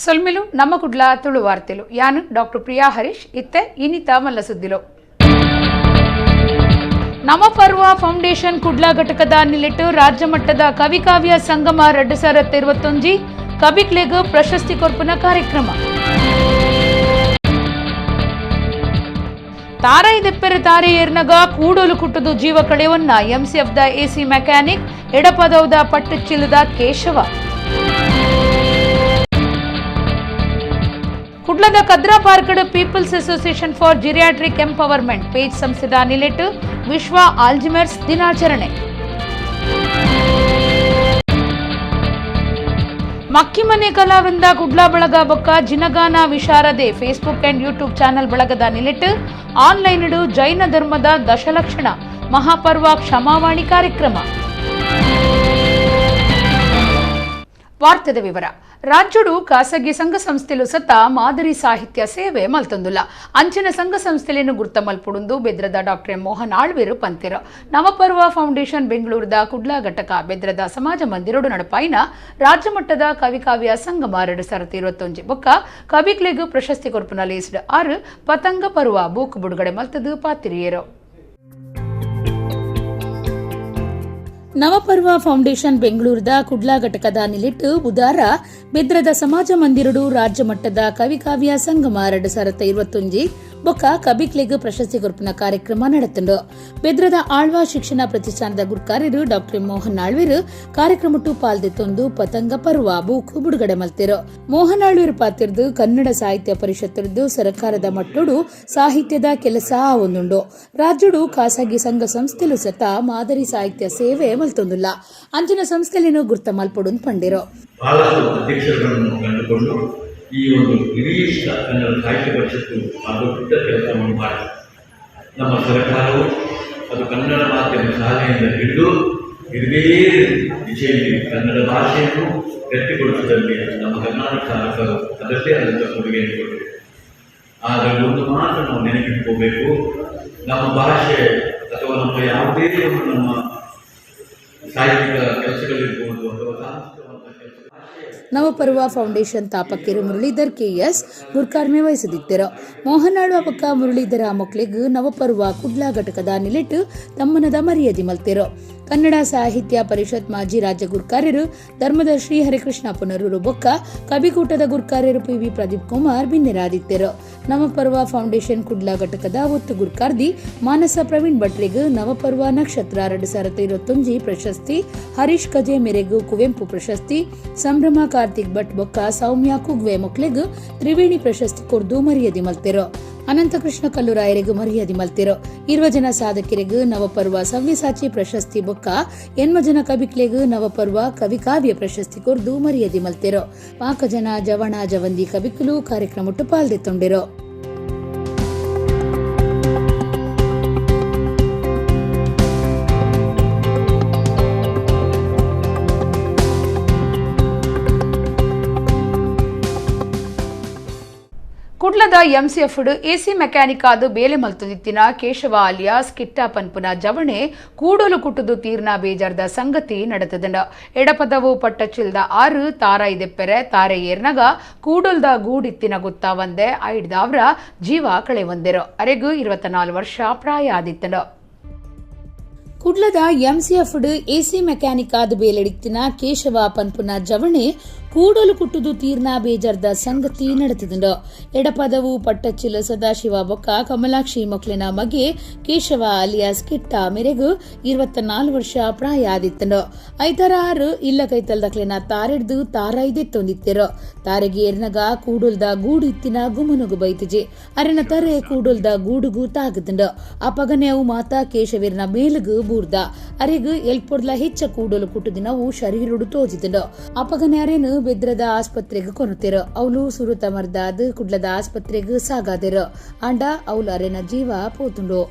ಸೊಲ್ಮೆಲು ನಮ್ಮ ಕುಡ್ಲ ತುಳು ವಾರ್ತೆಲು ಯಾನು ಡಾಕ್ಟರ್ ಪ್ರಿಯಾ ಹರೀಶ್ ಇತ್ತೆ ಇನಿತ ಮಲ್ಲ ಸುದ್ದಿಲು. ನವಪರ್ವ ಫೌಂಡೇಶನ್ ಕುಡ್ಲ ಘಟಕದ ನಿಲೆಟ್ಟು ರಾಜ್ಯ ಮಟ್ಟದ ಕವಿಕಾವ್ಯ ಸಂಗಮ 2021 ಕವಿಕ್ಲೆಗ್ ಪ್ರಶಸ್ತಿ ಕೊರ್ಪುನ ಕಾರ್ಯಕ್ರಮ. ತಾರೈದೆಪ್ಪೆರೆ ತಾರೆ ಏರ್ನಗ ಕೂಡಲು ಕುಟ್ಟುದು ಜೀವ ಕಳೆವನ್ನ ಎಂಸಿಎಫ್ the AC mechanic ಎಡಪದೌದ ಪಟ್ಟುಚಿಲ್ಲದ ಕೇಶವ. ಕುಡ್ಲದ Kadra park people's association for geriatric empowerment page ಸಂಸ್ಥೆದ ನಿಲೆಟ್ಟು ವಿಶ್ವ ಆಲ್ಜಿಮರ್ಸ್ ದಿನಾಚರಣೆ. ಮಕ್ಕಿಮನೆ ಕಲಾವೃಂದ ಕುಡ್ಲ ಬಳಗ ಬೊಕ್ಕ ಜಿನಗಾನ ವಿಶಾರದೆ ಫೇಸ್ಬುಕ್ ಅಂಡ್ ಯೂಟ್ಯೂಬ್ ಚಾನೆಲ್ ಬಳಗದ ನಿಲೆಟ್ಟು ಆನ್ಲೈನ್ ಜೈನ ಧರ್ಮದ ದಶಲಕ್ಷಣ ಮಹಾಪರ್ವ ಕ್ಷಮಾವಾಣಿ ಕಾರ್ಯಕ್ರಮ. ವಾರ್ತೆದ ವಿವರ. ರಾಜ್ಯಡು ಖಾಸಗಿ ಸಂಘ ಸಂಸ್ಥೆಲು ಸತ ಮಾದರಿ ಸಾಹಿತ್ಯ ಸೇವೆ ಮಲ್ತೊಂದುಲ್ಲ. ಅಂಚಿನ ಸಂಘ ಸಂಸ್ಥೆలను ಗುರ್ತ ಮಲ್ಪುಡುಂದು ಬೆದ್ರದ ಡಾಕ್ಟರ್ ಎಂ ಮೋಹನ್ ಆಳ್ವೇರು ಪಂತೆರು. ನವಪರ್ವ ಫೌಂಡೇಶನ್ ಬೆಂಗಳೂರದ ಕುಡ್ಲ ಘಟಕ ಬೆದ್ರದ ಸಮಾಜ ಮಂದಿರೋಡು ನಡಪಾಯಿನ ರಾಜ್ಯ ಮಟ್ಟದ ಕವಿಕಾವ್ಯ ಸಂಗಮ 2021 ಬೊಕ್ಕ ಕವಿಕ್ಲೆಗ್ ಪ್ರಶಸ್ತಿ ಕೊರ್ಪುನ ಲೇಸ್ಡ್ 6 ಪತಂಗ ಪರ್ವ ಬೂಕ್ ಬುಡುಗಡೆ ಮಲ್ತದು ಪಾತಿರಿಯರು. ನವಪರ್ವ ಫೌಂಡೇಶನ್ ಬೆಂಗಳೂರದ ಕುಡ್ಲ ಘಟಕದ ನಿಲೆಟ್ಟು ಬುಧಾರ ಬೆದ್ರದ ಸಮಾಜ ಮಂದಿರಡು ರಾಜ್ಯ ಮಟ್ಟದ ಕವಿಕಾವ್ಯ ಸಂಗಮ 2021 ಬೊಕ್ಕ ಕಬಿಕ್ಲೆಗ್ ಪ್ರಶಸ್ತಿ ಕೊರ್ಪುನ ಕಾರ್ಯಕ್ರಮ ನಡೆತುಂಡು. ಬೆದ್ರದ ಆಳ್ವಾ ಶಿಕ್ಷಣ ಪ್ರತಿಷ್ಠಾನದ ಗುರ್ಕಾರ್ಯರು ಡಾಕ್ಟರ್ ಮೋಹನ್ ಆಳ್ವೇರು ಕಾರ್ಯಕ್ರಮಟ್ಟು ಪಾಲ್ದೆತ್ತೊಂದು ಪತಂಗ ಪರ್ವ ಬೂಕು ಬಿಡುಗಡೆ ಮಲ್ತಿರು. ಮೋಹನ್ ಆಳ್ವೇರು ಪಾತಿರ್ದು ಕನ್ನಡ ಸಾಹಿತ್ಯ ಪರಿಷತ್ತಿರ್ದು ಸರ್ಕಾರದ ಮಟ್ಟೋಡು ಸಾಹಿತ್ಯದ ಕೆಲಸ ಒಂದುಂಡು. ರಾಜ್ಯಡು ಖಾಸಗಿ ಸಂಘ ಸಂಸ್ಥೆಲು ಸತ ಮಾದರಿ ಸಾಹಿತ್ಯ ಸೇವೆ ಮಲ್ತೊಂದುಲ್ಲ. ಅಂಚಿನ ಸಂಸ್ಥೆಲೇನು ಗುರ್ತ ಮಲ್ಪೊಡುಂದು ಪಂಡಿರು. ಬಹಳಷ್ಟು ಅಧ್ಯಕ್ಷರುಗಳನ್ನು ಕಂಡುಕೊಂಡು ಈ ಒಂದು ಇಡೀ ಕನ್ನಡ ಸಾಹಿತ್ಯ ಪರಿಷತ್ತು ಆ ದೊಡ್ಡ ಕೆಲಸವನ್ನು ಮಾಡಿದೆ. ನಮ್ಮ ಸರ್ಕಾರವು ಅದು ಕನ್ನಡ ಮಾಧ್ಯಮ ಶಾಲೆಯಿಂದ ಹಿಡಿದು ಬೇರೆ ಬೇರೆ ದಿಶೆಯಲ್ಲಿ ಕನ್ನಡ ಭಾಷೆಯನ್ನು ಗಟ್ಟಿಗೊಳಿಸುವುದರಲ್ಲಿ ನಮ್ಮ ಕರ್ನಾಟಕ ಸರ್ಕಾರವು ಅದರದ್ದೇ ಆದಂಥ ಕೊಡುಗೆಯನ್ನು ಕೊಟ್ಟಿದೆ. ಆದರೆ ಒಂದು ಮಾತು ನಾವು ನೆನಪಿಟ್ಟುಕೋಬೇಕು, ನಮ್ಮ ಭಾಷೆ ಅಥವಾ ನಮ್ಮ ಯಾವುದೇ ಒಂದು ನಮ್ಮ ಸಾಹಿತ್ಯಿಕ ಕೆಲಸಗಳಿರ್ಬೋದು ಅಥವಾ ಸಾಂಸ್ಕೃತಿಕ ಕೆಲಸ. ನವಪರ್ವ ಫೌಂಡೇಶನ್ ತಾಪಕಿರು ಮುರಳೀಧರ್ ಕೆಎಸ್ ಗುರ್ಕಾರ್ಮೆ ವಹಿಸದಿದ್ದರು. ಮೋಹನ್ ಆಳ್ವ ಬೊಕ್ಕ ಮುರಳೀಧರ ಮೊಕ್ಲೆಗ್ ನವಪರ್ವ ಕುಡ್ಲ ಘಟಕದ ನಿಲೆಟ್ಟು ತಮ್ಮನದ ಮರ್ಯಾದೆ ಮಲ್ತಿರು. ಕನ್ನಡ ಸಾಹಿತ್ಯ ಪರಿಷತ್ ಮಾಜಿ ರಾಜ್ಯ ಗುರ್ಕಾರ್ಯರು ಧರ್ಮದ ಶ್ರೀ ಹರಿಕೃಷ್ಣ ಪುನರೂರು ಬೊಕ್ಕ ಕವಿಕೂಟದ ಗುರ್ಕಾರ್ಯರು ಪಿವಿ ಪ್ರದೀಪ್ ಕುಮಾರ್ ಬಿನ್ನೆರಾದಿತ್ಯರು. ನವಪರ್ವ ಫೌಂಡೇಶನ್ ಕುಡ್ಲ ಘಟಕದ ಒತ್ತು ಗುರ್ಕಾರ್ದಿ ಮಾನಸ ಪ್ರವೀಣ್ ಭಟ್ರಿಗ್ ನವಪರ್ವ ನಕ್ಷತ್ರ 2021 ಪ್ರಶಸ್ತಿ, ಹರೀಶ್ ಕಜೆ ಮೆರೆಗು ಕುವೆಂಪು ಪ್ರಶಸ್ತಿ, ಸಂಭ್ರಮ ಕಾರ್ತಿಕ್ ಭಟ್ ಬೊಕ್ಕ ಸೌಮ್ಯ ಕುಗ್ವೆ ಮೊಕ್ಲೆಗ್ ತ್ರಿವೇಣಿ ಪ್ರಶಸ್ತಿ ಕೊರ್ದು ಮರ್ಯಾದೆ ಮಲ್ತಿರು. ಅನಂತಕೃಷ್ಣ ಕಲ್ಲುರಾಯರಿಗೂ ಮರ್ಯಾದೆ ಮಲ್ತಿರು. 20 ಜನ ಸಾಧಕರಿಗೂ ನವಪರ್ವ ಸವ್ಯಸಾಚಿ ಪ್ರಶಸ್ತಿ ಬೊಕ್ಕ 80 ಜನ ಕವಿಕ್ಲೆಗ್ ನವಪರ್ವ ಕವಿಕಾವ್ಯ ಪ್ರಶಸ್ತಿ ಕೊರ್ದು ಮರ್ಯಾದೆ ಮಲ್ತಿರು. ಪಾಕ ಜನ ಜವಣ ಜವಂದಿ ಕವಿಕುಲು ಕಾರ್ಯಕ್ರಮಟ್ಟು ಪಾಲ್ದೆತ್ತೊಂಡಿರು. ಕುಡ್ಲದ ಎಂಸಿಎಫ್ ಎಸಿ ಮೆಕ್ಯಾನಿಕ್ ಆದ ಬೇಲೆ ಮಲ್ತುದಿತ್ತಿನ ಕೇಶವ ಅಲಿಯಾಸ್ ಕಿಟ್ಟ ಪನ್ಪುನ ಜವಣೆ ಕೂಡಲು ಕುಟ್ಟುದು ತೀರ್ನ ಬೇಜಾರ್ದ ಸಂಗತಿ ನಡೆತದಂಡ. ಎಡಪದವು ಪಟ್ಟಚಿಲ್ದ 6 ತಾರಾಯಿದೆಪ್ಪೆರೆ ತಾರೆ ಏರ್ನಗ ಕೂಡಲ್ದ ಗೂಡಿತ್ತಿನ ಗುತ್ತ ಒಂದೆ ಐಡ್ದಾವ್ರ ಜೀವ ಕಳೆ ಒಂದೆರು. ಅರೆಗು 24 ವರ್ಷ ಪ್ರಾಯ ಆದಿತ್ತಂಡ. ಕುಡ್ಲದ ಎಂಸಿಎಫ್ ಎಸಿ ಮೆಕ್ಯಾನಿಕ್ ಆದ ಬೇಲೆಡಿತ್ತಿನ ಕೇಶವ ಪನ್ಪುನ ಜವಣೆ ಕೂಡಲು ಕುಟ್ಟುದು ತೀರ್ನ ಬೇಜಾರ್ದ ಸಂಗತಿ ನಡೆತಿದಂಡು. ಎಡಪದವು ಪಟ್ಟಚ್ಚಿಲ ಸದಾಶಿವ ಬೊಕ್ಕ ಕಮಲಾಕ್ಷಿ ಮೊಕ್ಲಿನ ಮಗೆ ಕೇಶವ ಅಲಿಯಾಸ್ ಕಿಟ್ಟ ಮೆರೆಗು 24 ವರ್ಷ ಪ್ರಾಯ ಆದಿತ್ತಂಡು. ಐತರ 6 ಇಲ್ಲ ಕೈತಲ್ದಕ್ಲಿನ ತಾರೆಡ್ದು ತಾರಾಯ್ದೆತ್ತೊಂದಿತ್ತಿರು. ತಾರೆಗೆ ಏರ್ನಗ ಕೂಡಲ್ದ ಗೂಡು ಇತ್ತಿನ ಗುಮನುಗು ಬೈತಿಜಿ. ಅರೆನ ತರೆ ಕೂಡಲ್ದ ಗೂಡುಗು ತಾಗದಂಡು. ಅಪಗನೆ ಅವು ಮಾತಾ ಕೇಶವೀರ್ನ ಮೇಲುಗು ಬೂರ್ದ. ಅರೆಗು ಎಲ್ಪೊಡ್ಲ ಹೆಚ್ಚ ಕೂಡಲು ಕುಟ್ಟುದಿನವು ಶರೀರುಡು ತೋಜಿದಂಡು. ಅಪಗನೆ ಅರೆನು ಬೆದ್ರದ ಆಸ್ಪತ್ರೆಗೆ ಕೊನುತ್ತಿರು. ಅವಳು ಸುರುತ ಮರ್ದಾದ್ ಕುಡ್ಲದ ಆಸ್ಪತ್ರೆಗೆ ಸಾಗಾದಿರು. ಆಂಡ ಅವಳು ಅರೆನ ಜೀವ ಪೋತುಂಡು.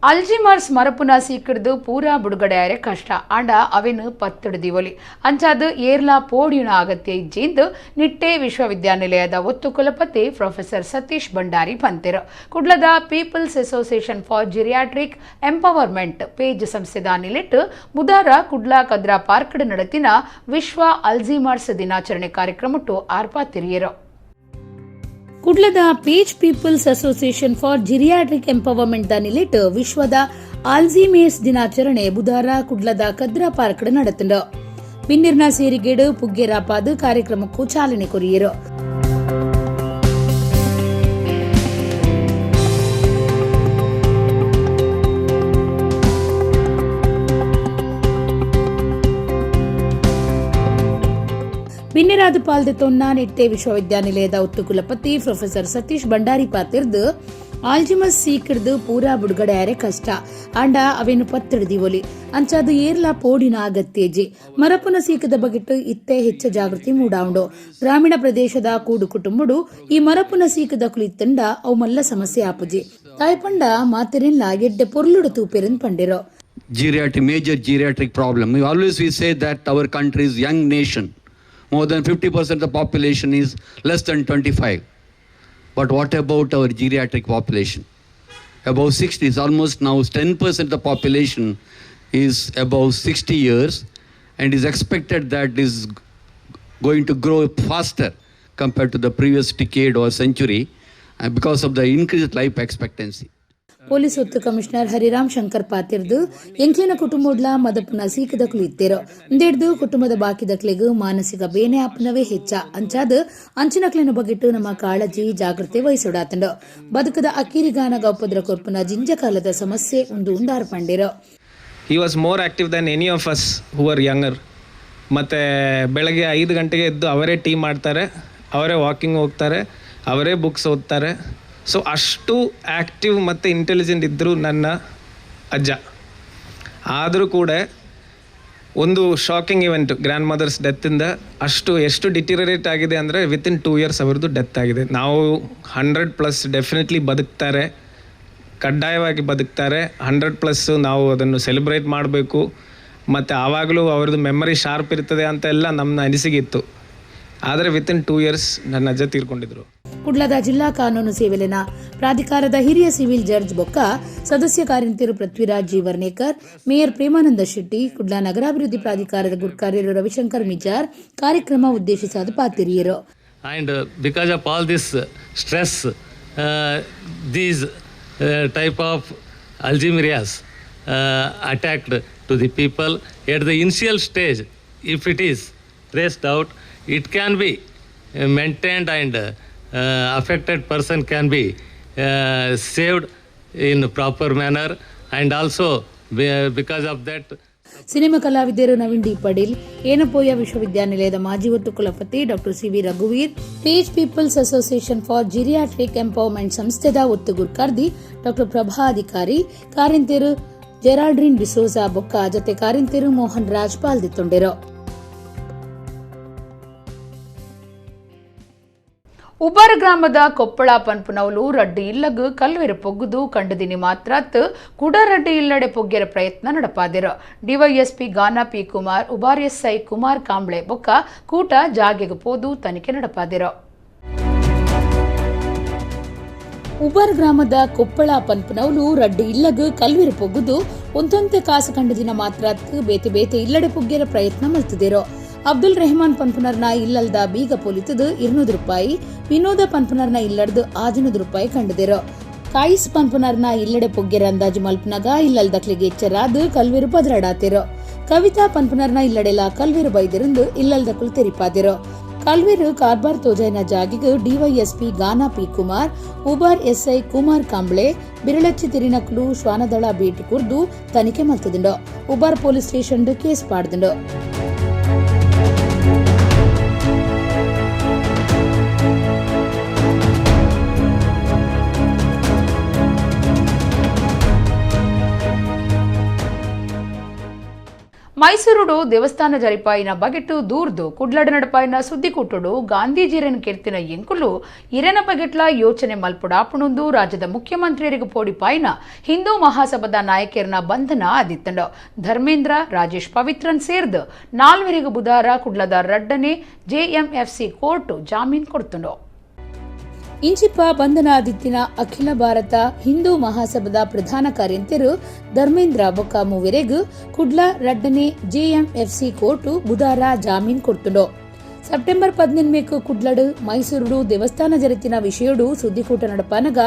ಅಲ್ಜಿಮರ್ಸ್ ಮರಪುನ ಸೀಕಿಡ್ದು ಪೂರಾ ಬುಡುಗಡೆ ಆರೆ ಕಷ್ಟ ಆಂಡ ಅವೆನ್ ಪತ್ತಡು ದಿವೊಲಿ ಅಂಚಾದ್ ಏರ್ಲಾ ಪೋಡಿಯುನ ಅಗತ್ಯ ಇಜ್ಜಿಂದು ನಿಟ್ಟೆ ವಿಶ್ವವಿದ್ಯಾನಿಲಯದ ಒತ್ತು ಕುಲಪತಿ ಪ್ರೊಫೆಸರ್ ಸತೀಶ್ ಭಂಡಾರಿ ಪಂತೆರು. ಕುಡ್ಲದ people's association for geriatric empowerment page ಸಂಸ್ಥೆದ ನಿಲೆಟ್ ಬುಧಾರ ಕುಡ್ಲ ಕದ್ರಾ ಪಾರ್ಕ್ಡ್ ನಡತಿನ ವಿಶ್ವ ಅಲ್ಜಿಮರ್ಸ್ ದಿನಾಚರಣೆ ಕಾರ್ಯಕ್ರಮಟ್ಟು ಆರ್ಪಾ ತಿರಿಯರು. ಕುಡ್ಲದ page people's association for geriatric empowerment the ನಿಲೆಟ್ ವಿಶ್ವದ ಆಲ್ಝಿಮೇರ್ಸ್ ದಿನಾಚರಣೆ ಬುಧಾರ ಕುಡ್ಲದ ಕದ್ರಾ ಪಾರ್ಕ್ ನಡೆತಂಡು. ಬಿನ್ನಿರ್ನ ಸೇರಿಗೇಡು ಪುಗ್ಗೇರಾಪಾದ್ ಕಾರ್ಯಕ್ರಮಕ್ಕೂ ಚಾಲನೆ ಕೊರಿಯರು. ಬಿನ್ನಿರಾದ ಪಾಲ್ದೆ ತೊನ್ನ ನಿಟ್ಟೆ ವಿಶ್ವವಿದ್ಯಾನಿಲಯದ ಒತ್ತು ಕುಲಪತಿ ಪ್ರೊಫೆಸರ್ ಸತೀಶ್ ಭಂಡಾರಿ ಪಾತಿರ್ದು ಆಲ್ಜಿಮಸ್ ಸೀಕಿಡ್ದು ಪೂರಾ ಬುಡುಗಡೆ ಆರೆ ಕಷ್ಟ ಆಂಡ ಅವೇನು ಪತ್ತಿಡ್ದಿವೊಲಿ ಅಂಚಾದ ಏರ್ಲಾ ಪೋಡಿನ ಅಗತ್ಯಜಿ ಮರಪುನ ಸೀಕದ ಬಗೆಟ್ ಇತ್ತೆ ಹೆಚ್ಚ ಜಾಗೃತಿ ಮೂಡಾವುಂಡು. ಗ್ರಾಮೀಣ ಪ್ರದೇಶದ ಕೂಡು ಕುಟುಂಬಡು ಈ ಮರಪುನ ಸೀಕದ ಕುಲಿತ್ತಂಡ ಅವು ಮಲ್ಲ ಸಮಸ್ಯೆ ಆಪುಜಿ ತಾಯ್ಪಂಡ ಮಾತೆರಿನ್ಲ ಎಡ್ಡೆ ಪೊರ್ಲುಡು ತೂಪೆರನ್ ಪಂಡಿರೋ. Geriatric, major geriatric problem. We always we say that our country is young nation. More than 50% of the population is less than 25. But what about our geriatric population? Above 60 is almost now 10% of the population is above 60 years and is expected that is going to grow faster compared to the previous decade or century because of the increased life expectancy. Police ಒತ್ತು commissioner Hariram Shankar ಪಾತಿರ್ದು ಎಂಕ್ಲಿನ ಕುಟುಂಬಡ್ಲ ಮದಪುನ ಸೀಕದಕ್ಲು ಇತ್ತೇರೋ ಇಂದೆಡ್ದು ಕುಟುಂಬದ ಬಾಕಿದಕ್ಲೆಗ್ ಮಾನಸಿಕ ಬೇನೆ ಆಪನವೇ ಹೆಚ್ಚ ಅಂಚಾದ್ ಅಂಚಿನಕ್ಲೆನ ಬಗೆಟ್ ನಮ್ಮ ಕಾಳಜಿ ಜಾಗೃತೆ ವಹಿಸೋಡಾತಂಡು. ಬದುಕದ ಅಕ್ಕೀರಿಗಾನ ಗೌಪದ್ರ ಕೊರ್ಪುನ ಜಿಂಜಕಾಲದ ಸಮಸ್ಯೆ ಒಂದು ಉಂಡಾರ್ ಪಂಡಿರೋ. He was more active than any of us who are younger. ಮತ್ತು ಬೆಳಗ್ಗೆ 5 ಗಂಟೆಗೆ ಎದ್ದು ಅವರೇ ಟೀ ಮಾಡ್ತಾರೆ, ಅವರೇ ವಾಕಿಂಗ್ ಹೋಗ್ತಾರೆ, ಅವರೇ ಬುಕ್ಸ್ ಓದ್ತಾರೆ. ಸೊ ಅಷ್ಟು ಆ್ಯಕ್ಟಿವ್ ಮತ್ತು ಇಂಟೆಲಿಜೆಂಟ್ ಇದ್ದರು ನನ್ನ ಅಜ್ಜ. ಆದರೂ ಕೂಡ ಒಂದು ಶಾಕಿಂಗ್ ಇವೆಂಟ್ ಗ್ರ್ಯಾಂಡ್ ಮದರ್ಸ್ ಡೆತ್ತಿಂದ ಅಷ್ಟು ಎಷ್ಟು ಡಿಟಿರಿಯರೇಟ್ ಆಗಿದೆ ಅಂದರೆ ವಿತಿನ್ 2 ಇಯರ್ಸ್ ಅವ್ರದ್ದು ಡೆತ್ ಆಗಿದೆ. ನಾವು 100+ ಡೆಫಿನೆಟ್ಲಿ ಬದುಕ್ತಾರೆ, ಕಡ್ಡಾಯವಾಗಿ ಬದುಕ್ತಾರೆ. 100+ ನಾವು ಅದನ್ನು ಸೆಲೆಬ್ರೇಟ್ ಮಾಡಬೇಕು. ಮತ್ತು ಆವಾಗಲೂ ಅವ್ರದ್ದು ಮೆಮೊರಿ ಶಾರ್ಪ್ ಇರ್ತದೆ ಅಂತ ಎಲ್ಲ ನಮ್ಮ ಅನಿಸಿಕೆ ಇತ್ತು. ಆದರೆ ವಿತಿನ್ 2 ಇಯರ್ಸ್ ನನ್ನ ಅಜ್ಜ ತೀರ್ಕೊಂಡಿದ್ರು. ಕುಡ್ಲದ ಜಿಲ್ಲಾ ಕಾನೂನು ಸೇವೆಲೆನ ಪ್ರಾಧಿಕಾರದ ಹಿರಿಯ ಸಿವಿಲ್ ಜಡ್ಜ್ ಬೊಕ್ಕ ಸದಸ್ಯ ಕಾರ್ಯಂತಿರು ಪೃಥ್ವಿರಾಜ್ ಜಿ ವರ್ನೇಕರ್, ಮೇಯರ್ ಪ್ರೇಮಾನಂದ ಶೆಟ್ಟಿ, ಕುಡ್ಲ ನಗರಾಭಿವೃದ್ಧಿ ಪ್ರಾಧಿಕಾರದ ಗುರ್ಕಾರ್ಯರು ರವಿಶಂಕರ್ ಮಿಜಾರ್ ಕಾರ್ಯಕ್ರಮ ಉದ್ದೇಶಿಸಾದ ಪಾತಿರಿಯರು. And because of all this stress, these type of Alzheimer's attacked to the people at the initial stage. If it is traced out, it can be maintained and affected person can be saved in proper manner, and also because of that. Cinema ಕಲಾವಿದರು Naveen D Padil, Yenepoya ವಿಶ್ವವಿದ್ಯಾನಿಲಯದ ಮಾಜಿ ಒತ್ತು ಕುಲಪತಿ doctor C V ರಘುವೀರ್, page people's association for geriatric empowerment ಸಂಸ್ಥೆದ ಒತ್ತು ಗುರ್ಕಾರ್ದಿ doctor Prabha ಅಧಿಕಾರಿ, ಕಾರಿಂತೇರು ಜೆರಾಲ್ಡ್ರಿನ್ ಡಿಸೋಜಾ ಬೊಕ್ಕ ಜೊತೆ ಕಾರಿಂತೇರು ಮೋಹನ್ ರಾಜ್ ಪಾಲ್ದಿತ್ತೊಂಡೆರು. ಉಬಾರ್ ಗ್ರಾಮದ ಕೊಪ್ಪಳ ಪನ್ಪುನವಲು ರಡ್ಡು ಇಲ್ಲಗು ಕಲ್ವೆರು ಪೊಗ್ಗುದು ಕಂಡುದಿನಿ ಮಾತ್ರಾತ್ ಕುಡ ರಡ್ಡು ಇಲ್ಲಡೆ ಪೊಗ್ಗೆರ ಪ್ರಯತ್ನ ನಡಪಾದಿರು. DYSP Gana P Kumar, Ubar SI Kumar Kamble ಬೊಕ್ಕ ಕೂಟ ಜಾಗೆಗೆ ಪೋದು ತನಿಖೆ ನಡಪಾದಿರು. ಉಬಾರ್ ಗ್ರಾಮದ ಕೊಪ್ಪಳ ಪನ್ಪುನವಲು ರಡ್ಡು ಇಲ್ಲಗು ಕಲ್ವೆರು ಪೊಗ್ಗುದು ಒಂದೊಂತೆ ಕಾಸು ಕಂಡುದಿನ ಮಾತ್ರಾತ್ ಬೇತೆ ಬೇತೆ ಇಲ್ಲಡೆ ಪೊಗ್ಗೆರ ಪ್ರಯತ್ನ ಮಲ್ತದಿರು. ಅಬ್ದುಲ್ ರೆಹಮಾನ್ ಪನ್ಪುನರ್ನ ಇಲ್ಲಲ್ದ ಬೀಗ ಪೊಲಿತದು 200 ರೂಪಾಯಿ, ವಿನೋದ ಪನ್ಪುನರ್ನ ಇಲ್ಲಡ್ದು 600 ರೂಪಾಯಿ ಕಂಡದಿರು. ಕಾಯಿಸ್ ಪನ್ಪುನರ್ನ ಇಲ್ಲಡೆ ಪೊಗ್ಗೆರ ಅಂದಾಜು ಮಲ್ಪನಾಗ ಇಲ್ಲಲ್ದಕ್ಲಿಗೆ ಎಚ್ಚರಾದು ಕಲ್ವೆರು ಪದರಾಡಾತಿರು. ಕವಿತಾ ಪನ್ಪುನರ್ನ ಇಲ್ಲಡೆಲ ಕಲ್ವೆರು ಬೈದಿರಂದು ಇಲ್ಲಲ್ದಕ್ಲು ತೆರಿಪಾದಿರು. ಕಲ್ವೆರು ಕಾರ್ಬಾರ್ ತೋಜೈನ ಜಾಗಿಗೆ DYSP Gana P Kumar, Ubar SI Kumar Kamble, ಬಿರಳಚ್ಚಿ ತಿರಿನಕ್ಲು ಶ್ವಾನದಳ ಭೇಟಿ ಕುರ್ದು ತನಿಖೆ ಮಲ್ತದಿಂಡು. ಉಬಾರ್ ಪೊಲೀಸ್ ಸ್ಟೇಷನ್ ಕೇಸ್ ಪಾಡ್ದಿಂಡು. ಮೈಸೂರುಡು ದೇವಸ್ಥಾನ జరిಪಾಯಿನ ಬಗೆಟ್ಟು ದೂರ್ದು ಕುಡ್ಲಡ ನಡಪಾಯಿನ ಸುದ್ದಿಕೂಟುಡು ಗಾಂಧೀಜಿಯರನ್ನು ಕೆರ್ತಿನ ಎಂಕುಲು ಇರೆನ ಬಗೆಟ್ಲ ಯೋಚನೆ ಮಲ್ಪುಡಾಪುಣುಂದು ರಾಜ್ಯದ ಮುಖ್ಯಮಂತ್ರಿಯರಿಗೆ ಪೋಡಿಪಾಯಿನ ಹಿಂದೂ ಮಹಾಸಭಾದ ನಾಯಕರನ ಬಂಧನ ಆದಿತ್ತಂಡು. ಧರ್ಮೇಂದ್ರ, ರಾಜೇಶ್ ಪವಿತ್ರನ್ ಸೇರ್ದು ನಾಲ್ವರಿಗೆ ಬುಧಾರ ಕುಡ್ಲದ ರಡ್ಡನೆ ಜೆಎಂಎಫ್ಸಿ ಕೋರ್ಟ್ ಜಾಮೀನು ಕೊಡ್ತುಂಡು. ಇಂಚಿಪ ಬಂಧನ ಆದಿತ್ತಿನ ಅಖಿಲ ಭಾರತ ಹಿಂದೂ ಮಹಾಸಭಾದ ಪ್ರಧಾನ ಕಾರ್ಯಂತೆರು ಧರ್ಮೇಂದ್ರ ಬೊಕ್ಕ ಮೂವೆರೆಗ್ ಕುಡ್ಲ ರಡ್ಡನೆ ಜೆಎಂಎಫ್ಸಿ ಕೋರ್ಟು ಬುಧಾರ ಜಾಮೀನು ಕೊಡ್ತುಂಡು. ಸೆಪ್ಟೆಂಬರ್ 18 ಕುಡ್ಲಡು ಮೈಸೂರುಡು ದೇವಸ್ಥಾನ ಜರಿತಿನ ವಿಷಯಡು ಸುದ್ದಿಕೂಟ ನಡಪಾನಗ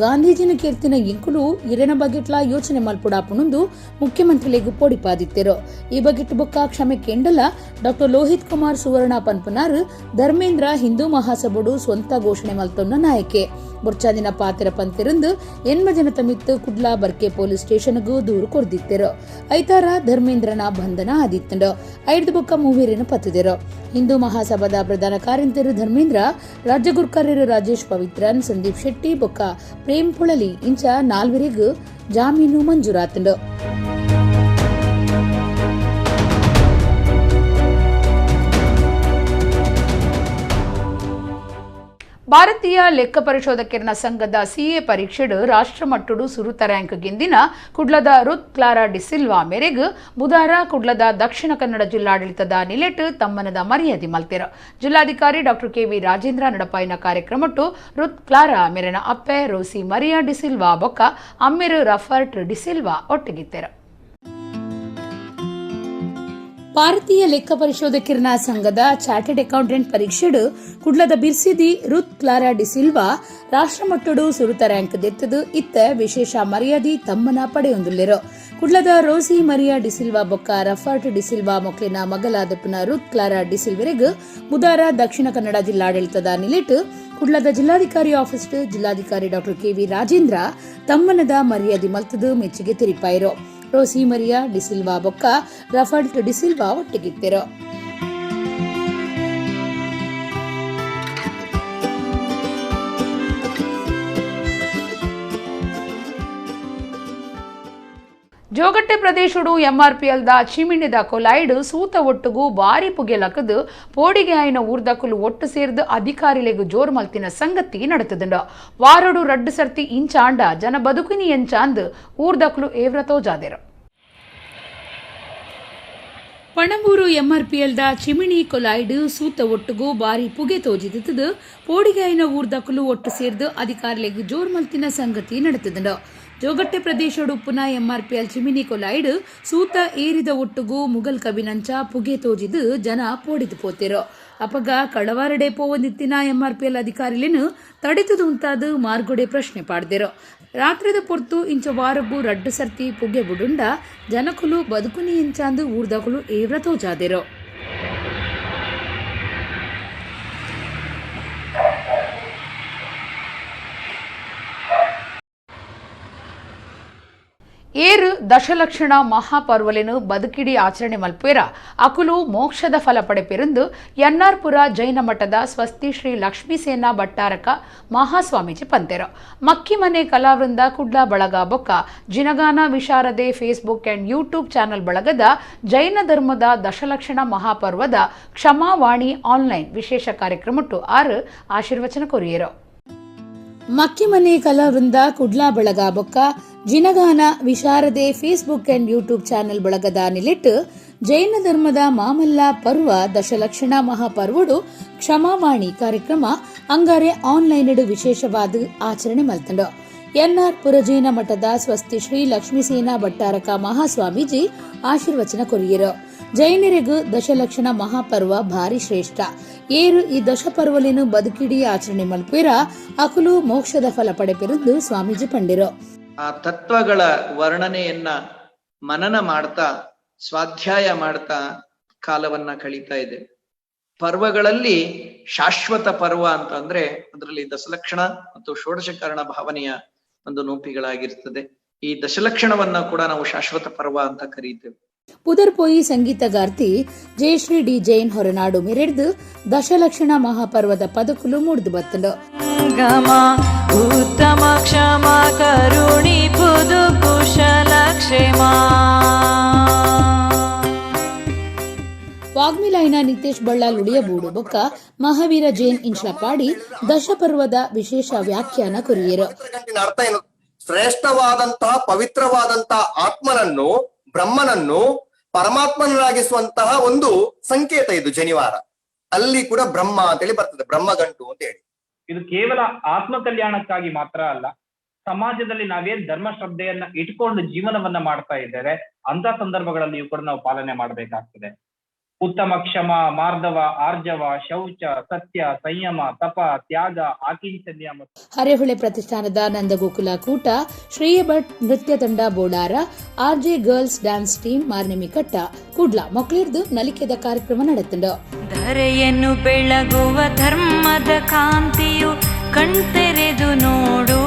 ಗಾಂಧೀಜಿನ ಕೀರ್ತಿನ ಇಂಕುಲು ಇರೆನ ಬಗೆಟ್ಲ ಯೋಚನೆ ಮಲ್ಪುಡಾಪುಣುಂದು ಮುಖ್ಯಮಂತ್ರಿಲೆಗ್ ಪೋಡಿಪಾದಿತ್ತೆರು. ಈ ಬಗೆಟ್ ಬೊಕ್ಕ ಕ್ಷಮೆ ಕೆಂಡಲ ಡಾಕ್ಟರ್ ಲೋಹಿತ್ ಕುಮಾರ್ ಸುವರ್ಣ ಪನ್ಪುನಾರ್ ಧರ್ಮೇಂದ್ರ ಹಿಂದೂ ಮಹಾಸಭಡು ಸ್ವಂತ ಘೋಷಣೆ ಮಲ್ತೊನ್ನ ನಾಯಕೆ ಬೊರ್ಚಾದಿನ ಪಾತೆರ ಪಂತೆರಂದು ಎನ್ಮ ಜನತ ಮಿತ್ತು ಕುಡ್ಲ ಬರ್ಕೆ ಪೊಲೀಸ್ ಸ್ಟೇಷನ್ಗೂ ದೂರು ಕೊರ್ದಿತ್ತೆರು. ಐತಾರ ಧರ್ಮೇಂದ್ರನ ಬಂಧನ ಆದಿತ್ತಂಡು. ಐದು ಬೊಕ್ಕ ಮೂವೀರಿನ ಪತ್ತುದಿರು. ಹಿಂದೂ ಮಹಾಸಭಾದ ಪ್ರಧಾನ ಕಾರ್ಯಂತೆರು ಧರ್ಮೇಂದ್ರ, ರಾಜ್ಯ ಗುರ್ಕಾರ್ಯರು ರಾಜೇಶ್ ಪವಿತ್ರನ್, ಸಂದೀಪ್ ಶೆಟ್ಟಿ ಬೊಕ್ಕ ಪ್ರೇಮ್ ಪುಳಲಿ ಇಂಚ ನಾಲ್ವರಿಗೂ ಜಾಮೀನು ಮಂಜೂರಾತಂಡು. ಭಾರತೀಯ ಲೆಕ್ಕ ಪರಿಶೋಧಕರನ ಸಂಘದ ಸಿಎ ಪರೀಕ್ಷೆಡು ರಾಷ್ಟ್ರಮಟ್ಟಡು ಸುರುತ ರ್ಯಾಂಕ್ ಗೆಂದಿನ ಕುಡ್ಲದ ರುತ್ ಕ್ಲಾರಾ ಡಿಸಿಲ್ವಾ ಮೇರೆಗ್ ಬುಧಾರ ಕುಡ್ಲದ ದಕ್ಷಿಣ ಕನ್ನಡ ಜಿಲ್ಲಾಡಳಿತದ ನಿಲೆಟ್ ತಮ್ಮನದ ಮರ್ಯಾದೆ ಮಲ್ತೆರು. ಜಿಲ್ಲಾಧಿಕಾರಿ ಡಾಕ್ಟರ್ ಕೆವಿ ರಾಜೇಂದ್ರ ನಡಪಾಯಿನ ಕಾರ್ಯಕ್ರಮಟ್ಟು ರುತ್ ಕ್ಲಾರಾ ಮೇರೆನ ಅಪ್ಪೆ ರೋಸಿ ಮರಿಯಾ ಡಿಸಿಲ್ವಾ ಬೊಕ್ಕ ಅಮ್ಮೆರು ರಫರ್ಟ್ ಡಿಸಿಲ್ವಾ ಒಟ್ಟಿಗಿತ್ತೆರು. ಭಾರತೀಯ ಲೆಕ್ಕ ಪರಿಶೋಧಕರನ ಸಂಘದ ಚಾರ್ಟೆಡ್ ಅಕೌಂಟೆಂಟ್ ಪರೀಕ್ಷೆಡು ಕುಡ್ಲದ ಬಿರ್ಸಿದಿ ರುತ್ ಕ್ಲಾರಾ ಡಿಸಿಲ್ವಾ ರಾಷ್ಟ್ರಮಟ್ಟಡು ಸುರುತ ರ್ಯಾಂಕ್ ದೆತ್ತದು ಇತ್ತ ವಿಶೇಷ ಮರ್ಯಾದೆ ತಮ್ಮನ ಪಡೆಯೊಂದುಲ್ಲೆರು. ಕುಡ್ಲದ ರೋಸಿ ಮರಿಯಾ ಡಿಸಿಲ್ವಾ ಬೊಕ್ಕ ರಫರ್ಟ್ ಡಿಸಿಲ್ವಾ ಮೊಕ್ಲಿನ ಮಗಲಾದಪ್ಪನ ರುತ್ ಕ್ಲಾರಾ ಡಿಸಿಲ್ವೆರೆಗ್ ಬುಧಾರ ದಕ್ಷಿಣ ಕನ್ನಡ ಜಿಲ್ಲಾಡಳಿತದ ನಿಲೆಟ್ ಕುಡ್ಲದ ಜಿಲ್ಲಾಧಿಕಾರಿ ಆಫೀಸ್ ಜಿಲ್ಲಾಧಿಕಾರಿ ಡಾಕ್ಟರ್ ಕೆವಿ ರಾಜೇಂದ್ರ ತಮ್ಮನದ ಮರ್ಯಾದೆ ಮಲ್ತದು ಮೆಚ್ಚುಗೆ ತೆರಿಪಾಯಿರು. ರೋಸಿ ಮರಿಯಾ ಡಿಸಿಲ್ವಾ ಬೊಕ್ಕ ರಫಲ್ಟ್ ಡಿಸಿಲ್ವಾ ಒಟ್ಟಿಗಿತ್ತೆರು. ಜೋಗಟ್ಟೆ ಪ್ರದೇಶಡು ಎಂಆರ್ಪಿಎಲ್ the ಚಿಮಿಣಿದ ಕೊಲಾಯ್ಡು ಸೂತ ಒಟ್ಟುಗು ಬಾರಿ ಪುಗೆಲಕದು ಪೋಡಿಗೆ ಆಯಿನ ಊರ್ದಕುಲು ಒಟ್ಟು ಸೇರ್ದು ಅಧಿಕಾರಿಲೆಗು ಜೋರ್ ಮಲ್ತಿನ ಸಂಗತಿ ನಡತದಂಡು. ವಾರಡು ರಡ್ಡು ಸರ್ತಿ ಇಂಚಾಂಡ ಜನ ಬದುಕಿನಿ ಎಂಚಾಂದ್ ಊರ್ದಕುಲು ಏವ್ರತೋ ಜಾದೆರು. ಪಣಂಬೂರು ಎಂಆರ್ಪಿಎಲ್ the Chimmini ಕೊಲಾಯ್ಡು ಸೂತ ಒಟ್ಟುಗು ಬಾರಿ ಪುಗೆ ತೋಜಿದಿತ್ತದು ಪೋಡಿಗೆ ಆಯಿನ ಊರ್ದಕುಲು ಒಟ್ಟು ಸೇರ್ದು ಅಧಿಕಾರಿಲೆಗು ಜೋರ್ ಮಲ್ತಿನ ಸಂಗತಿ ನಡತದಂಡು. ಜೋಗಟ್ಟೆ ಪ್ರದೇಶಡು ಪುನಃ ಎಂಆರ್ಪಿಎಲ್ ಚಿಮಿನಿ ಕೊಲಾಯ್ಡು ಸೂತ ಏರಿದ ಒಟ್ಟುಗು ಮುಗಲ್ ಕಬಿನಂಚ ಪುಗೆ ತೋಜಿದು ಜನ ಪೋಡಿದು ಪೋತಿರು. ಅಪಗ ಕಳವಾರಡೆ ಪೋವಂದಿತ್ತಿನ ಎಂಆರ್ಪಿಎಲ್ ಅಧಿಕಾರಿಲೇನು ತಡೆತದು ಉಂತಾದು ಮಾರ್ಗೊಡೆ ಪ್ರಶ್ನೆ ಪಾಡ್ದಿರು. ರಾತ್ರಿದ ಪೊರ್ತು ಇಂಚ ವಾರಗು ರಡ್ಡು ಸರ್ತಿ ಪುಗೆ ಬುಡುಂಡ ಜನಕುಲು ಬದುಕುನಿ ಇಂಚಾಂದು ಊರ್ದಕುಲು ಏವ್ರ ತೋಜಾದಿರು. ಏರು ದಶಲಕ್ಷಣ ಮಹಾಪರ್ವಲೆನು ಬದುಕಿಡಿ ಆಚರಣೆ ಮಲ್ಪೇರ ಅಕುಲು ಮೋಕ್ಷದ ಫಲ ಪಡೆಪೆರೆಂದು ಎನ್ನಾರ್ಪುರ ಜೈನ ಮಠದ ಸ್ವಸ್ತಿ ಶ್ರೀ ಲಕ್ಷ್ಮೀಸೇನಾ ಭಟ್ಟಾರಕ ಮಹಾಸ್ವಾಮೀಜಿ ಪಂತೆರು. ಮಕ್ಕಿಮನೆ ಕಲಾವೃಂದ ಕುಡ್ಲ ಬಳಗ ಬೊಕ್ಕ ಜಿನಗಾನ ವಿಶಾರದೆ ಫೇಸ್ಬುಕ್ ಅಂಡ್ ಯೂಟ್ಯೂಬ್ ಚಾನೆಲ್ ಬಳಗದ ಜೈನ ಧರ್ಮದ ದಶಲಕ್ಷಣ ಮಹಾಪರ್ವದ ಕ್ಷಮಾವಾಣಿ ಆನ್ಲೈನ್ ವಿಶೇಷ ಕಾರ್ಯಕ್ರಮಟ್ಟು ಆರು ಆಶೀರ್ವಚನ ಕೊರಿಯರು. ಮಕ್ಕಿಮನೆ ಕಲಾವೃಂದ ಕುಡ್ಲಾ ಬಳಗ ಬೊಕ್ಕ ಜಿನಗಾನ ವಿಶಾರದೆ ಫೇಸ್ಬುಕ್ ಅಂಡ್ ಯೂಟ್ಯೂಬ್ ಚಾನೆಲ್ ಬಳಗದ ನಿಲೆಟ್ ಜೈನ ಧರ್ಮದ ಮಾಮಲ್ಲ ಪರ್ವ ದಶಲಕ್ಷಣ ಮಹಾಪರ್ವಡು ಕ್ಷಮಾವಾಣಿ ಕಾರ್ಯಕ್ರಮ ಅಂಗಾರೆ ಆನ್ಲೈನ್ ವಿಶೇಷವಾದ ಆಚರಣೆ ಮಲ್ತಂಡು. ಎನ್ಆರ್ ಪುರಜೈನ ಮಠದ ಸ್ವಸ್ತಿ ಶ್ರೀ ಲಕ್ಷ್ಮೀಸೇನಾ ಭಟ್ಟಾರಕ ಮಹಾಸ್ವಾಮೀಜಿ ಆಶೀರ್ವಚನ ಕೊರಿಯರು. ಜೈನರಿಗೂ ದಶಲಕ್ಷಣ ಮಹಾಪರ್ವ ಭಾರಿ ಶ್ರೇಷ್ಠ. ಏರು ಈ ದಶಪರ್ವಲೇನು ಬದುಕಿಡಿ ಆಚರಣೆ ಮಲ್ಪೇರ ಅಕುಲು ಮೋಕ್ಷದ ಫಲ ಪಡೆಪೆರೆಂದು ಸ್ವಾಮೀಜಿ ಪಂಡಿರು. ಆ ತತ್ವಗಳ ವರ್ಣನೆಯನ್ನ ಮನನ ಮಾಡ್ತಾ ಸ್ವಾಧ್ಯಾಯ ಮಾಡ್ತಾ ಕಾಲವನ್ನ ಕಳೀತಾ ಇದೆ. ಪರ್ವಗಳಲ್ಲಿ ಶಾಶ್ವತ ಪರ್ವ ಅಂತ ಅಂದ್ರೆ ಅದರಲ್ಲಿ ದಶಲಕ್ಷಣ ಮತ್ತು ಷೋಡಶಕರಣ ಭಾವನೆಯ ಒಂದು ನೋಪಿಗಳಾಗಿರ್ತದೆ. ಈ ದಶಲಕ್ಷಣವನ್ನ ಕೂಡ ನಾವು ಶಾಶ್ವತ ಪರ್ವ ಅಂತ ಕರೀತೇವೆ. ಪುದರ್ಪೋಯಿ ಸಂಗೀತಗಾರ್ತಿ ಜಯಶ್ರೀ ಡಿ ಜೈನ್ ಹೊರನಾಡು ಮೆರೆಡ್ದು ದಶಲಕ್ಷಣ ಮಹಾಪರ್ವದ ಪದಕುಲು ಮೂಡ್ದು ಬತ್ತಂಡು. ಉತ್ತಮ ಕ್ಷಮ ಕರುಣಿ ಪುದು ಕುಶಲ ಕ್ಷೇಮ. ಬಿಲ್ಲವೆರಾಯಿನ ನಿತೇಶ್ ಬಳ್ಳಾಲ್ ಉಳಿಯಬೂಡು ಬೊಕ್ಕ ಮಹಾವೀರ ಜೈನ್ ಇಂಚ್ಲಪಾಡಿ ದಶಪರ್ವದ ವಿಶೇಷ ವ್ಯಾಖ್ಯಾನ ಕೊರಿಯರು. ಅರ್ಥ ಏನು? ಶ್ರೇಷ್ಠವಾದಂತಹ ಪವಿತ್ರವಾದಂತಹ ಆತ್ಮನನ್ನು, ಬ್ರಹ್ಮನನ್ನು ಪರಮಾತ್ಮನಾಗಿಸುವಂತಹ ಒಂದು ಸಂಕೇತ ಇದು ಜನಿವಾರ. ಅಲ್ಲಿ ಕೂಡ ಬ್ರಹ್ಮ ಅಂತೇಳಿ ಬರ್ತದೆ, ಬ್ರಹ್ಮಗಂಟು ಅಂತ ಹೇಳಿ. ಇದು ಕೇವಲ ಆತ್ಮ ಕಲ್ಯಾಣಕ್ಕಾಗಿ ಮಾತ್ರ ಅಲ್ಲ, ಸಮಾಜದಲ್ಲಿ ನಾವೇನ್ ಧರ್ಮ ಶ್ರದ್ಧೆಯನ್ನ ಇಟ್ಕೊಂಡು ಜೀವನವನ್ನ ಮಾಡ್ತಾ ಇದ್ದೇವೆ ಅಂತ ಸಂದರ್ಭಗಳಲ್ಲಿಯೂ ಕೂಡ ನಾವು ಪಾಲನೆ ಮಾಡಬೇಕಾಗ್ತದೆ. ಉತ್ತಮ ಕ್ಷಮ, ಮಾರ್ಧವ, ಆರ್ಜವ, ಶೌಚ, ಸತ್ಯ, ಸಂಯಮ, ತಪ, ತ್ಯಾಗ, ಆಕಿಂಚನ್ಯ ಮತ್ತು ಹರೇಹೊಳೆ ಪ್ರತಿಷ್ಠಾನದ ನಂದಗೋಕುಲ ಕೂಟ, ಶ್ರೇಯ ಭಟ್ ನೃತ್ಯ ತಂಡ Bolara, RJ girls dance team Marnemi Katta Kudla ಮಕ್ಕಳಿರ್ದು ನಲಿಕೆದ ಕಾರ್ಯಕ್ರಮ ನಡೆತುಂಡು. ಧರೆಯನ್ನು ಬೆಳಗುವ ಧರ್ಮದ ಕಾಂತಿಯು ಕಣ್ತೆರೆದು ನೋಡು,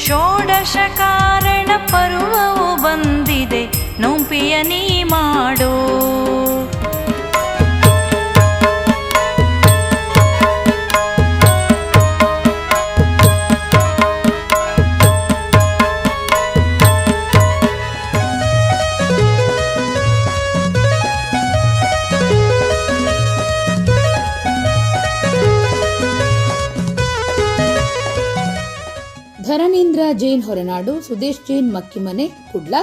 ಷೋಡಶ ಕಾರಣ ಪರ್ವವು ಬಂದಿದೆ ನೋಂಪಿಯ ನೀ ಮಾಡು. ಧರಣೇಂದ್ರ ಜೈನ್ ಹೊರನಾಡು, ಸುದೇಶ್ ಜೈನ್ ಮಕ್ಕಿಮನೆ ಕುಡ್ಲ,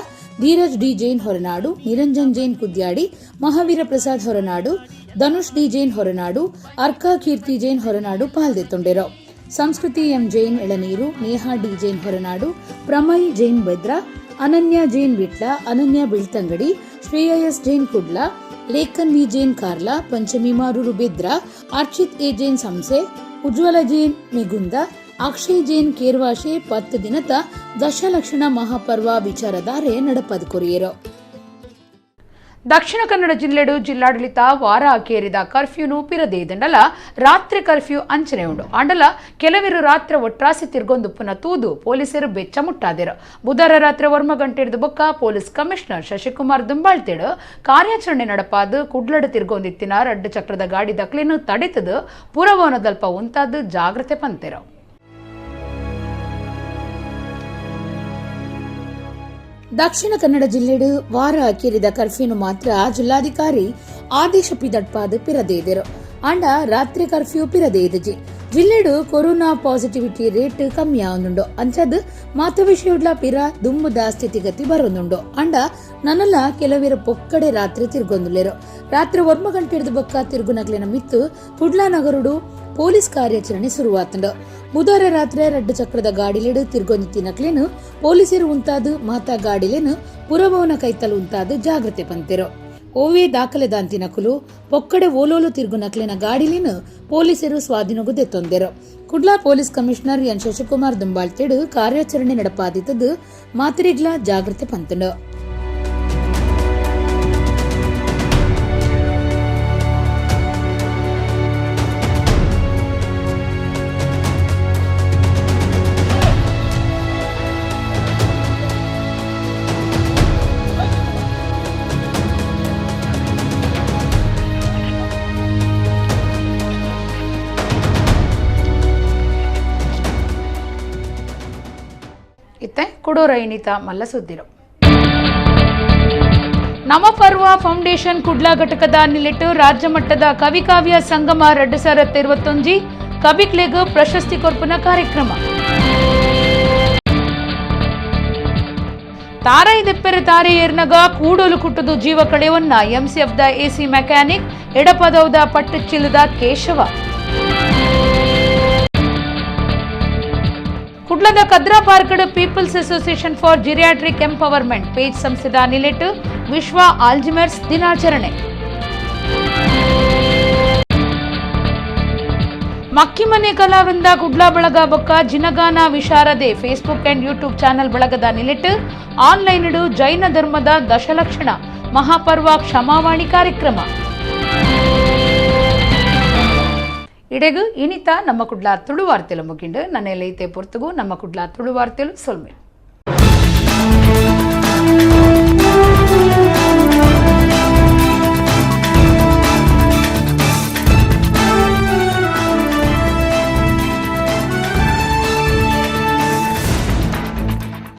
ಧೀರಜ್ ಡಿ ಜೈನ್ ಹೊರನಾಡು, ನಿರಂಜನ್ ಜೈನ್ ಕುದ್ಯಾಡಿ, ಮಹಾವೀರ ಪ್ರಸಾದ್ ಹೊರನಾಡು, ಧನುಷ್ ಡಿ ಜೈನ್ ಹೊರನಾಡು, ಅರ್ಕಾ ಕೀರ್ತಿ ಜೈನ್ ಹೊರನಾಡು ಪಾಲ್ದೆತ್ತೊಂಡೆರು. ಸಂಸ್ಕೃತಿ M Jain Elaneer, Neha D Jain Horanadu, Pramay Jain Bedra, Ananya Jain Vitla, Ananya Belthangady, Shreya S Jain Kudla, Lekhan V Jain Karla, Panchami Maroor Bedra, Archit A Jain Samse, Ujwala Jain Megunda, Akshay Jain Kervashe 10 ದಿನದ ದಶಲಕ್ಷಣ ಮಹಾಪರ್ವ ವಿಚಾರಧಾರೆ ನಡಪದ courier. Dakshina Kannada ಜಿಲ್ಲೆಡು ಜಿಲ್ಲಾಡಳಿತ ವಾರ ಕೇರಿದ ಕರ್ಫ್ಯೂನು ಪಿರದೇದಂಡಲ ರಾತ್ರಿ curfew ಅಂಚನೆ ಉಂಡು. ಆಂಡಲ ಕೆಲವರು ರಾತ್ರಿ ಒಟ್ರಾಸಿ ತಿರ್ಗೊಂದುಪ್ಪುನ ತೂದು ಪೊಲೀಸರು ಬೆಚ್ಚ ಮುಟ್ಟಾದರು. ಬುಧವಾರ ರಾತ್ರಿ 1 ಗಂಟೆ ಹಿಡಿದು ಬೊಕ್ಕ ಪೊಲೀಸ್ ಕಮಿಷನರ್ ಶಶಿಕುಮಾರ್ ದುಂಬಾಳ್ತೇಡು ಕಾರ್ಯಾಚರಣೆ ನಡಪಾದು ಕುಡ್ಲಡು ತಿರ್ಗೊಂದಿತ್ತಿನ ರಡ್ಡು ಚಕ್ರದ ಗಾಡಿ ದಕ್ಲಿನ ತಡೆತದು ಪುರವನದಲ್ಪ ಉಂತಾದು ಜಾಗ್ರತೆ ಪಂತೆರು. ದಕ್ಷಿಣ ಕನ್ನಡ ಜಿಲ್ಲೆಡು ವಾರ ಕೇರಿದ ಕರ್ಫ್ಯೂನು ಮಾತ್ರ ಜಿಲ್ಲಾಧಿಕಾರಿ ಆದೇಶ ಪಿದಟ್ಪಾದು ಪಿರದೇದರು. ಆಂಡ ರಾತ್ರಿ ಕರ್ಫ್ಯೂ ಪಿರದೇದಜಿ. ಜಿಲ್ಲೆಡು corona positivity rate ಕಮ್ಮಿ ಆವೊಂದುಂಡು. ಅಂಚದ್ ಮಾತ ವಿಷಯಡ್ಲ ಪಿರ ದುಂಬುದ ಸ್ಥಿತಿಗತಿ ಬರೋದುಂಡು. ಅಂಡ ನನಲ ಕೆಲವಿರ ಪೊಕ್ಕಡೆ ರಾತ್ರಿ ತಿರ್ಗೊಂದುಲ್ಲೆರು. ರಾತ್ರಿ 1 ಗಂಟೆ ಹಿಡಿದು ಬೊಕ್ಕ ತಿರುಗುನಗ್ಲಿನ ಮಿತ್ತು ಕುಡ್ಲ ನಗರುಡು ಪೊಲೀಸ್ ಕಾರ್ಯಾಚರಣೆ ಶುರುವಾತುಂಡು. ಬುಧವಾರ ರಾತ್ರಿ ರಡ್ಡು ಚಕ್ರದ ಗಾಡಿಲೆಡು ತಿರ್ಗೊಂದಿತ್ತಿನಕ್ಲೇನು ಪೊಲೀಸರು ಉಂತಾದು ಮಾತಾ ಗಾಡಿಲೇನು ಪುರಭವನ ಕೈತಲು ಉಂತಾದು ಜಾಗ್ರತೆ ಪಂತೆರು. ಓವೇ ದಾಖಲೆ ದಾಂತಿನಕುಲು ಪೊಕ್ಕಡೆ ಓಲೋಲು ತಿರುಗುನಕ್ಲಿನ ಗಾಡಿಲೇನು ಪೊಲೀಸರು ಸ್ವಾಧೀನಗೂ ದೆತ್ತೊಂದೆರು. Kudla police commissioner N Shashikumar ದುಂಬಾಳ್ತೇಡು ಕಾರ್ಯಾಚರಣೆ ನಡಪಾದಿತ್ತದು ಮಾತಿರಿಗ್ಲ ಜಾಗ್ರತೆ ಪಂತುಂಡು. ಇತ್ತೆ ಕೊಡೋರ ಇಣಿತ ಮಲ್ಲ ಸುದ್ದಿರು. ನವಪರ್ವ ಫೌಂಡೇಶನ್ ಕುಡ್ಲ ಘಟಕದ ನಿಲೆಟ್ಟು ರಾಜ್ಯ ಮಟ್ಟದ ಕವಿಕಾವ್ಯ ಸಂಗಮ 2021 ಕವಿಕ್ಲೆಗ್ ಪ್ರಶಸ್ತಿ ಕೊರ್ಪುನ ಕಾರ್ಯಕ್ರಮ. ತಾರೈದೆಪ್ಪೆರೆ ತಾರೆ ಏರ್ನಗ ಕೂಡೋಲು ಕುಟ್ಟದು ಜೀವ ಕಳೆಯವನ್ನ ಎಂಸಿಎಫ್ the AC mechanic ಎಡಪದೌದ ಪಟ್ಟುಚಿಲ್ಲದ ಕೇಶವ. ಕುಡ್ಲದ Kadra park people's association for geriatric empowerment page ಸಂಸ್ಥೆದ ನಿಲೆಟ್ಟು ವಿಶ್ವ ಆಲ್ಜಿಮರ್ಸ್ ದಿನಾಚರಣೆ. ಮಕ್ಕಿಮನೆ ಕಲಾವೃಂದ ಕುಡ್ಲ ಬಳಗ ಬೊಕ್ಕ ಜಿನಗಾನ ವಿಶಾರದೆ Facebook and YouTube channel ಬಳಗದ ನಿಲೆಟ್ಟು ಆನ್ಲೈನ್ ಜೈನ ಧರ್ಮದ ದಶಲಕ್ಷಣ ಮಹಾಪರ್ವ ಕ್ಷಮಾವಾಣಿ ಕಾರ್ಯಕ್ರಮ. ಇಡೆಗು ಇನಿತ ನಮ್ಮ ಕುಡ್ಲ ತುಳುವಾರ್ತೆಲು ಮುಗಿಂಡು ನನ್ನೆಲ್ಲ ಐತೆ ಪೊರ್ತುಗು ನಮ್ಮ ಕುಡ್ಲ ತುಳುವಾರ್ತೆಲು ಸೊಲ್ಮೆ.